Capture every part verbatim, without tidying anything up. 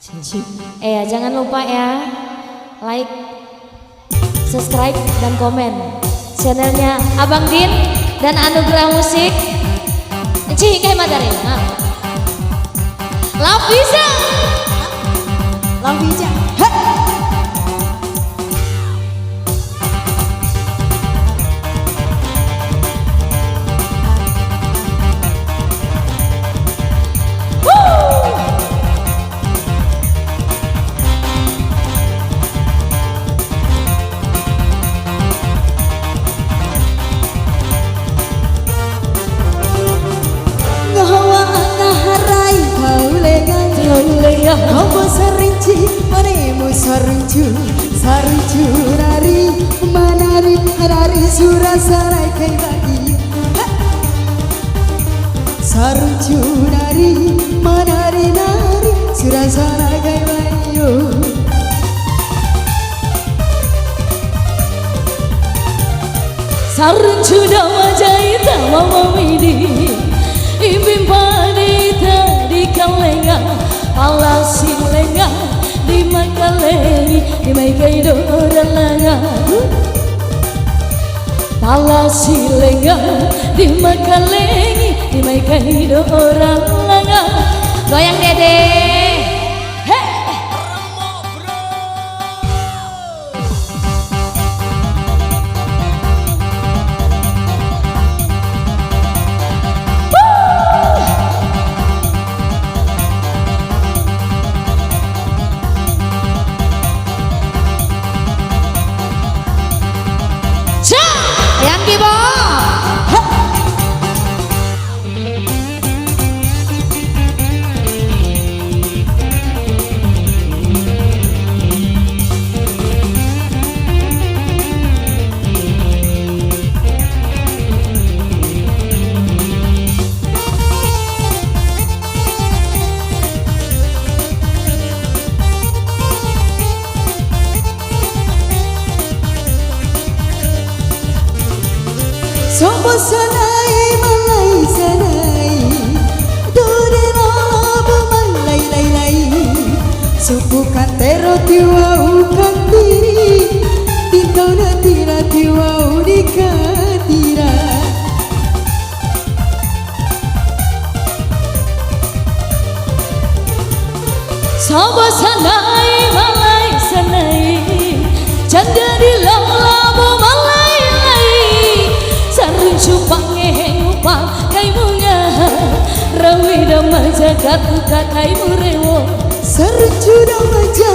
Eh ya, jangan lupa ya, like, subscribe, dan komen channelnya Abang Din dan Anugerah Musik. Cih, kayak materi. Nah. Love Visa. Love Visa. Hei. Ngaha wa'a ngaha rai kau lenga. Kau lenga. Kau bo sarinci, manemu saruncu. Saruncu nari, manari, nari sura sarai kai bagi. Saruncu nari, manari nari, sura sarai kai bagi yo. Saruncu da maja ita mama midi, imbi mpadi ita di kalenga, pala si lenga, di ma kalengi, di mai kai dora langa. Pala si lenga, di ma kalengi, di mai kai dora langa. Goyang dede. He. Cak, yang kibo. Heh. Sombo sanai malai sanai, dore robo malai lai lai. Supu katero tiwau kantiri, tintona tira tiwau di katira. Sobo sanai malai sanai, canda di lalo bo malai lai. Saruncu pangehe ngupa kai mu ngaha, rawi da maja katuka kai mu rewo. Saruncu da maja,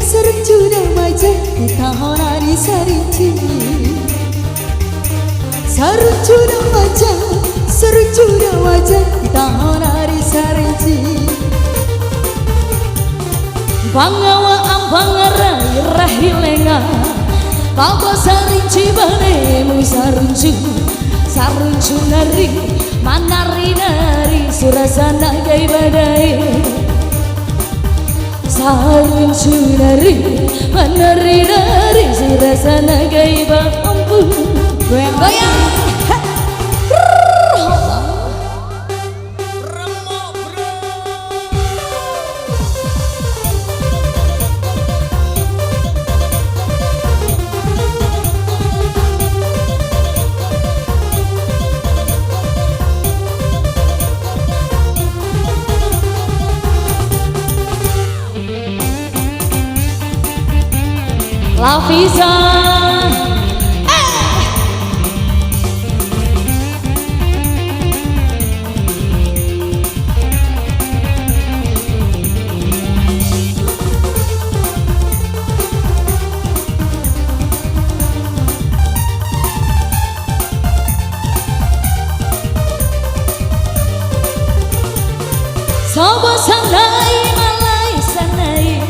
saruncu da maja, kita hona di sarinci. Saruncu da maja, saruncu da maja, kita hona di sarinci. Bangawa ambanga rai rahi lenga, babo sarinci bane mu saruncu, saruncu nari, manari nari, sura sana kai badai. Saruncu nari, manari nari, sura sana kai bambu. Goyang. Goyang. Heh. Love Visa. Eh. Sobo sanai malai sanai,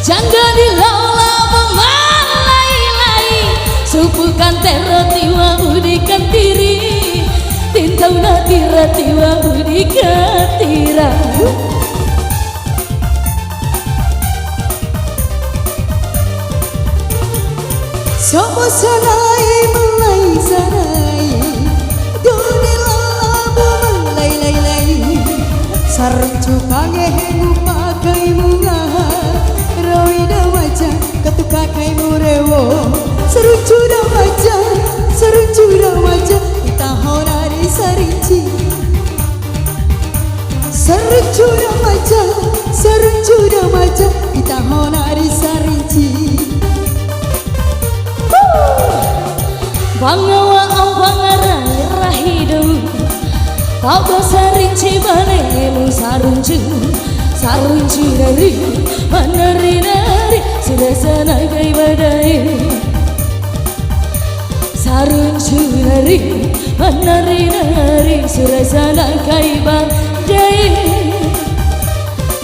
jangga di laula malai lai, supu kantero tiwa'u di kantiri, tintauna tira tiwa'u di katira. Sobo sanai malai sanai, done labo malai lai lai. Saruncu pangehe ngupa kaimu ngaha, rawi da maja, katuka kaimu rewo. Saruncu da maja, saruncu da maja, ita honari sarinci. Saruncu da maja, saruncu da maja, ita honari sarinci. Bangawa au bangarai rahi dou. Taba sarinci bane mu saruncu. Saruncu nari, manari nari, sudah sana kai badai. Saruncu nari, manari nari, sudah sana kai badai.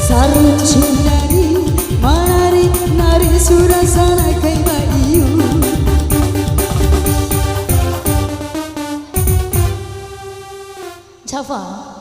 Saruncu nari, manari nari, sudah sana kai ba iu. Java.